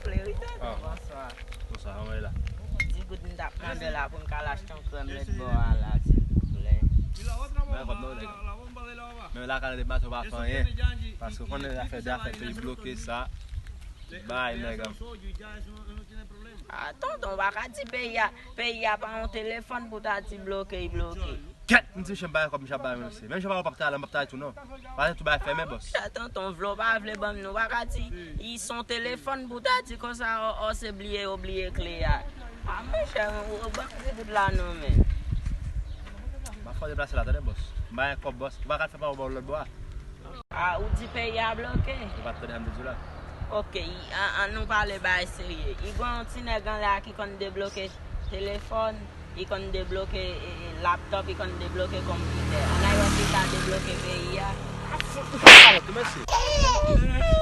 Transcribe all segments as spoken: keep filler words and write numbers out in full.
Bonswa. Bonswa, kòman w ye la? Di goud m t ap mande w la pou m ka al achte yon krèm lèt bò a la, silvouplè. Mwen kòb non, nèg. Men lakay la depi maten w pa fè anyen. Paske w konnen afè de afè peyi bloke sa. Bay, nèg. Ah, tonton, w pa ka di peyi a, peyi a pa yon telefòn pou ta di bloke, i bloke. Kèt, m di mesye m pa gen kòb, mesye ap bay mesye. Menm jan pa w p ap travay la, m p ap travay tou non. Pa gen tou bay fèmen, bòs. Chè tonton, vle w pa vle ban m nou, w pa ka di, i son telefòn pou ta di konsa, o, o, se bliye yo bliye kle a. Ah, monchè, ou, ou ban m di goud la non, men. M ap fè w deplase la, tande, bòs. M pa gen kòb, bòs. Ou pa ka fè pa w ba w lòt bò a. Ah, ou di peyi a bloke? Ou pa t tande sa m te di w la? Ok, i- an, an nou pale bagay serye. I gen yon ti nèg anlè a ki konn debloke telefòn, i konn debloke e, e, laptòp, i konn debloke konpitè. Ann al wè si l ka debloke peyi a. Alò, tou mesye.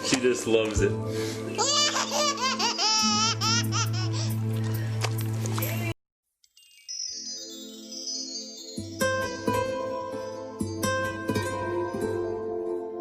She just loves it.